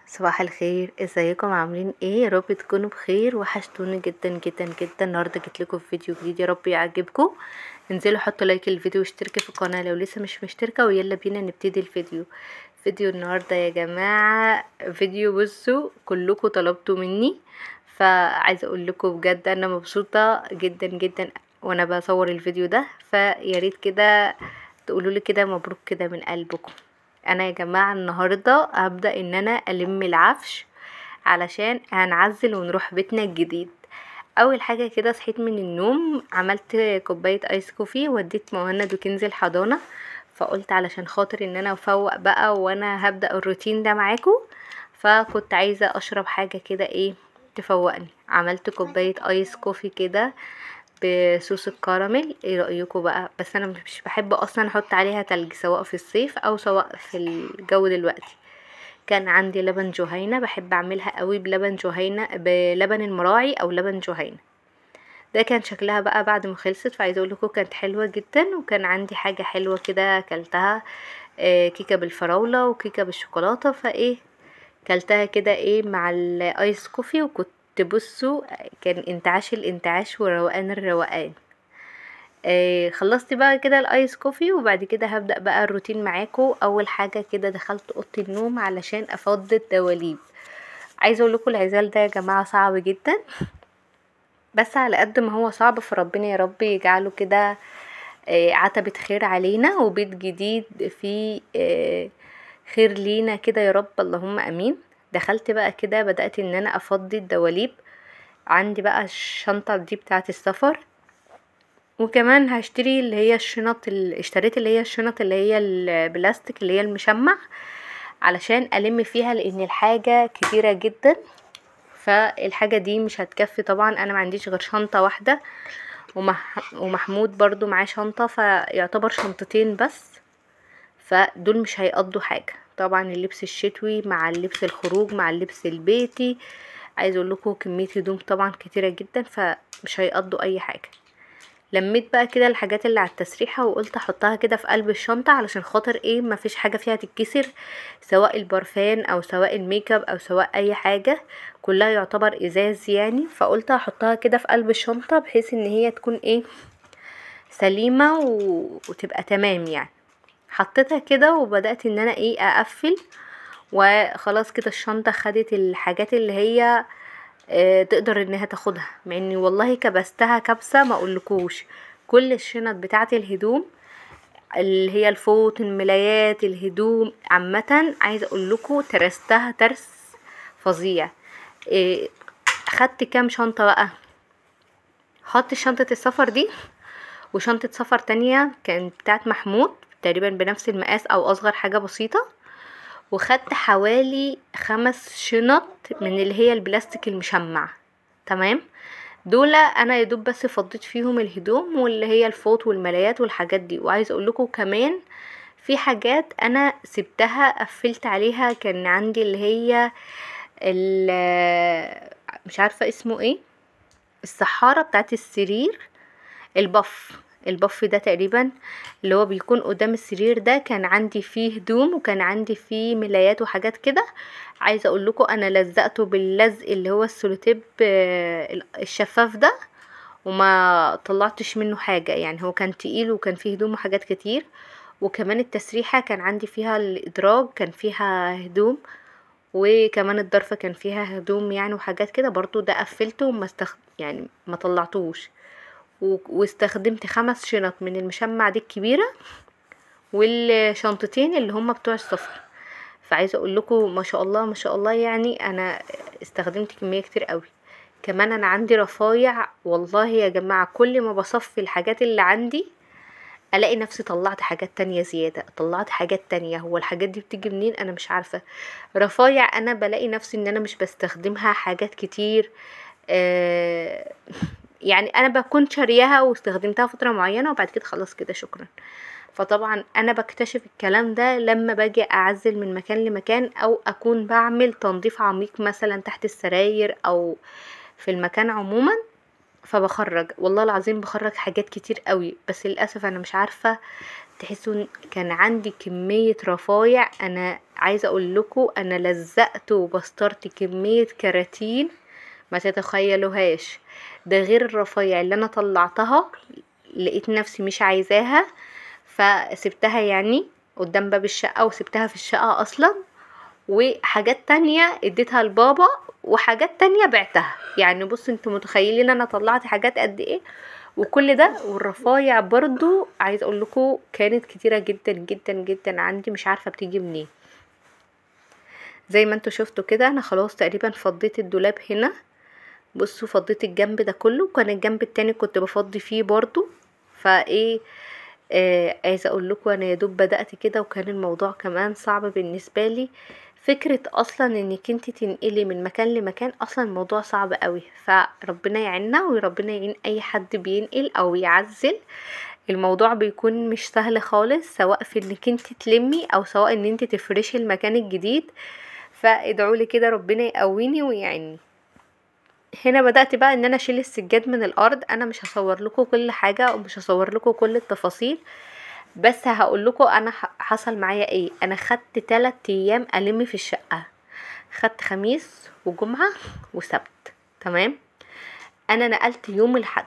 صباح الخير، ازيكم؟ عاملين ايه؟ يا رب تكونوا بخير. وحشتوني جدا جدا جدا. النهارده جيت لكم في فيديو جديد، يا رب يعجبكم. انزلوا حطوا like للفيديو واشتركوا في القناة لو لسه مش مشتركة، ويلا بينا نبتدي الفيديو. فيديو النهارده يا جماعة فيديو بصوا كلكم طلبتوا مني، فعايزه اقول لكم بجد انا مبسوطة جدا جدا وانا بصور الفيديو ده، فيا ريت كده تقولوا لي كده مبروك كده من قلبكم. انا يا جماعة النهارده هبدا ان انا الم العفش علشان هنعزل ونروح بيتنا الجديد. اول حاجة كده صحيت من النوم، عملت كوباية ice coffee وديت مهند وكنزي الحضانة، فقلت علشان خاطر ان انا افوق بقى وانا هبدا الروتين ده معاكم، فكنت عايزه اشرب حاجة كده ايه تفوقني. عملت كوباية ice coffee كده بصوص الكراميل، ايه رايكم بقى؟ بس انا مش بحب اصلا احط عليها تلج سواء في الصيف او سواء في الجو دلوقتي. كان عندي لبن جهينة، بحب اعملها قوي بلبن جهينة، بلبن المراعي او لبن جهينة. ده كان شكلها بقى بعد ما خلصت، فعايزه اقول لكم كانت حلوة جدا. وكان عندي حاجة حلوة كده اكلتها، كيكة بالفراوله وكيكه بالشوكولاته، فايه كلتها كده ايه مع ال ice coffee، وكنت بصوا كان انتعاش الانتعاش وروقان الروقان. خلصت بقى كده ال ice coffee، وبعد كده هبدأ بقى الروتين معاكم. اول حاجة كده دخلت اوضة النوم علشان افضي الدواليب. عايزه اقول لكم العزال ده يا جماعة صعب جدا، بس على قد ما هو صعب فربنا يا رب يجعله كده عتبة خير علينا وبيت جديد فيه خير لينا كده يا رب، اللهم امين. دخلت بقى كده بدأت ان انا افضي الدواليب. عندي بقى الشنطة دي بتاعة السفر، وكمان هشتري اللي هي الشنط اللي اشتريت اللي هي الشنط اللي هي البلاستيك اللي هي المشمع علشان الم فيها، لان الحاجة كتيرة جدا فالحاجة دي مش هتكفي. طبعا انا ما عنديش غير شنطة واحدة، ومحمود برضو معاه شنطة، فيعتبر شنطتين بس، فدول مش هيقضوا حاجة. طبعا اللبس الشتوي مع اللبس الخروج مع اللبس البيتي، عايز اقول لكم كمية هدوم طبعا كتيرة جدا، فمش هيقضوا اي حاجة. لميت بقى كده الحاجات اللي على التسريحه وقلت احطها كده في قلب الشنطة علشان خاطر ايه مفيش حاجة فيها تتكسر، سواء البرفان او سواء الميك اب او سواء اي حاجة، كلها يعتبر ازاز يعني. فقلت احطها كده في قلب الشنطة بحيث ان هي تكون ايه سليمة وتبقى تمام يعني. حطيتها كده وبدأت ان انا ايه اقفل، وخلاص كده الشنطة خدت الحاجات اللي هي تقدر انها تاخدها، مع اني والله كبستها كبسة ما اقولكوش. كل الشنط بتاعت الهدوم اللي هي الفوط الملايات الهدوم عامة، عايزة اقولكوا ترستها ترس فظيع. خدت كام شنطة بقى؟ خدت شنطة السفر دي وشنطة سفر تانية كانت بتاعت محمود تقريبا بنفس المقاس او اصغر حاجة بسيطة، وخدت حوالي 5 شنط من اللي هي البلاستيك المشمع. تمام، دول انا يدوب بس فضيت فيهم الهدوم واللي هي الفوط والملايات والحاجات دي. وعايز اقول لكم كمان في حاجات انا سبتها قفلت عليها، كان عندي اللي هي مش عارفه اسمه ايه، السحاره بتاعت السرير، البف ده تقريبا اللي هو بيكون قدام السرير ده، كان عندي فيه هدوم وكان عندي فيه ملايات وحاجات كده. عايزه اقول لكم انا لزقته باللزق اللي هو السولوتيب الشفاف ده، وما طلعتش منه حاجة يعني، هو كان تقيل وكان فيه هدوم وحاجات كتير. وكمان التسريحه كان عندي فيها الادراج كان فيها هدوم، وكمان الضرفه كان فيها هدوم يعني وحاجات كده برضو، ده قفلته وما يعني ما طلعتوش. واستخدمت 5 شنط من المشمع دي الكبيرة والشنطتين اللي هم بتوع السفر. فعايزه اقول لكم ما شاء الله ما شاء الله يعني انا استخدمت كمية كتير قوي. كمان انا عندي رفايع، والله يا جماعة كل ما بصفي الحاجات اللي عندي الاقي نفسي طلعت حاجات تانية زيادة، طلعت حاجات تانية. هو الحاجات دي بتيجي منين انا مش عارفه. رفايع انا بلاقي نفسي ان انا مش بستخدمها، حاجات كتير يعني انا بكون شارياها واستخدمتها فترة معينة وبعد كده خلاص كده شكرا. فطبعا انا بكتشف الكلام ده لما باجي اعزل من مكان لمكان، او اكون بعمل تنظيف عميق مثلا تحت السراير او في المكان عموما، فبخرج والله العظيم بخرج حاجات كتير قوي. بس للاسف انا مش عارفه، تحسوا كان عندي كمية رفايع انا عايزه اقول لكم انا لزقت وبسترت كمية كراتين ما تتخيلوهاش. ده غير الرفايع اللي انا طلعتها لقيت نفسي مش عايزاها فسبتها يعني قدام باب الشقة، وسبتها في الشقة اصلا. وحاجات تانية اديتها لبابا، وحاجات تانية بعتها. يعني بصوا انتوا متخيلين انا طلعت حاجات قد ايه، وكل ده. والرفايع برضو عايز اقول لكم كانت كتيرة جدا جدا جدا عندي، مش عارفة بتيجي منين. زي ما انتوا شفتوا كده انا خلاص تقريبا فضيت الدولاب هنا. بصوا فضيت الجنب ده كله، وكان الجنب التاني كنت بفضي فيه برضو. فايه عايزه اقول لكم انا يا دوب بدأت كده، وكان الموضوع كمان صعب بالنسبة لي. فكرة اصلا انك انت تنقلي من مكان لمكان اصلا الموضوع صعب قوي، فربنا يعيننا وربنا يعين اي حد بينقل او يعزل. الموضوع بيكون مش سهل خالص، سواء في انك انت تلمي او سواء ان انت تفرشي المكان الجديد. فادعوا لي كده ربنا يقويني ويعيني. هنا بدأت بقى ان انا اشيل السجاد من الارض. انا مش هصور لكم كل حاجة ومش هصور لكم كل التفاصيل، بس هقول لكم انا حصل معايا ايه. انا خدت 3 ايام الم في الشقة، خدت خميس وجمعة وسبت، تمام. انا نقلت يوم الاحد،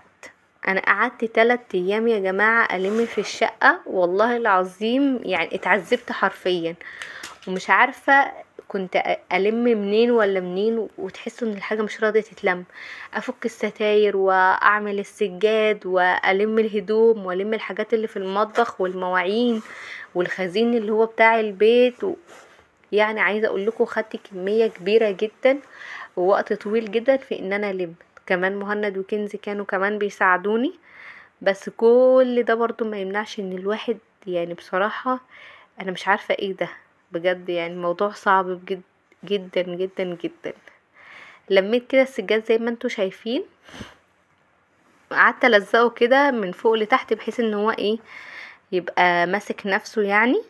انا قعدت 3 ايام يا جماعة الم في الشقة، والله العظيم يعني اتعذبت حرفيا، ومش عارفة كنت الم منين ولا منين، وتحسوا ان الحاجة مش راضية تتلم. افك الستاير واعمل السجاد والم الهدوم والم الحاجات اللي في المطبخ والمواعين والخزين اللي هو بتاع البيت يعني عايزه اقول لكم خدت كمية كبيرة جدا ووقت طويل جدا في ان انا الم. كمان مهند وكنزي كانوا كمان بيساعدوني، بس كل ده برضو ما يمنعش ان الواحد يعني بصراحة انا مش عارفه ايه ده بجد، يعني الموضوع صعب بجد جدا جدا جدا. لميت كده السجاد زي ما انتوا شايفين، قعدت الزقه كده من فوق لتحت بحيث ان هو ايه يبقى ماسك نفسه يعني،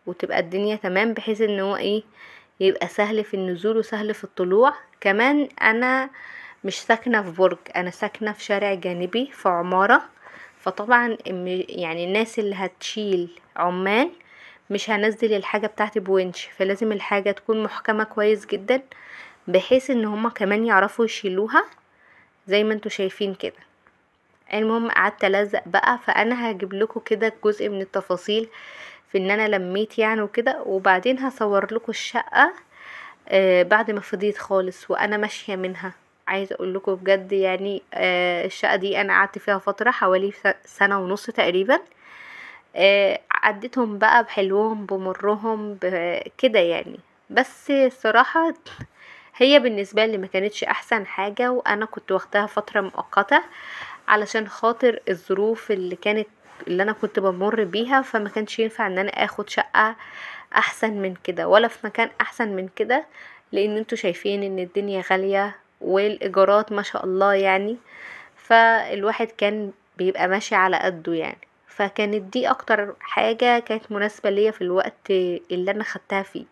وتبقى الدنيا تمام، بحيث ان هو ايه يبقى سهل في النزول وسهل في الطلوع. كمان انا مش ساكنة في برج، انا ساكنة في شارع جانبي في عمارة، فطبعا يعني الناس اللي هتشيل عمال مش هنزل الحاجة بتاعتي بونش، فلازم الحاجة تكون محكمة كويس جدا بحيث ان هما كمان يعرفوا يشيلوها زي ما انتوا شايفين كده. المهم قعدت الزق بقى، فانا هجيب لكم كده جزء من التفاصيل في ان انا لميت يعني وكده، وبعدين هصور لكم الشقة بعد ما فضيت خالص وانا ماشية منها. عايزة اقول لكم بجد يعني الشقة دي انا قعدت فيها فترة حوالي 1.5 سنة تقريبا، عديتهم بقى بحلوهم بمرهم كده يعني. بس الصراحة هي بالنسبة لي ما كانتش احسن حاجة، وانا كنت واخداها فترة مؤقتة علشان خاطر الظروف اللي انا كنت بمر بيها، فما كانش ينفع ان انا اخد شقة احسن من كده ولا في مكان احسن من كده، لان انتوا شايفين ان الدنيا غالية والايجارات ما شاء الله يعني، فالواحد كان بيبقى ماشي على قده يعني. فكانت دي اكتر حاجة كانت مناسبة ليا في الوقت اللي انا خدتها فيه.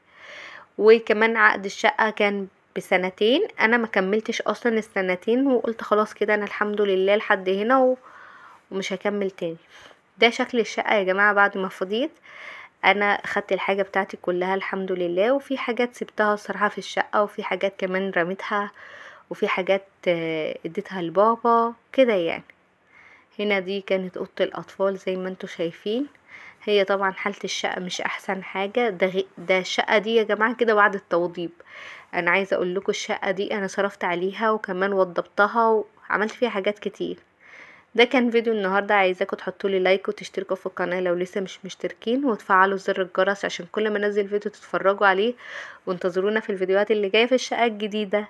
وكمان عقد الشقة كان ب2 سنين، انا ما كملتش اصلا ال2 سنين، وقلت خلاص كده انا الحمد لله لحد هنا ومش هكمل تاني. ده شكل الشقة يا جماعة بعد ما فضيت. انا خدت الحاجة بتاعتي كلها الحمد لله، وفي حاجات سبتها الصراحة في الشقة، وفي حاجات كمان رميتها، وفي حاجات اديتها لبابا كده يعني. هنا دي كانت اوضة الاطفال زي ما انتوا شايفين. هي طبعا حالة الشقة مش احسن حاجة، ده الشقة دي يا جماعة كده بعد التوضيب. انا عايزة اقول لكم الشقة دي انا صرفت عليها وكمان وضبطها وعملت فيها حاجات كتير. ده كان فيديو النهاردة، عايزاكم تحطوا لي لايك وتشتركوا في القناة لو لسه مش مشتركين، وتفعلوا زر الجرس عشان كل ما انزل فيديو تتفرجوا عليه، وانتظرونا في الفيديوهات اللي جاية في الشقة الجديدة.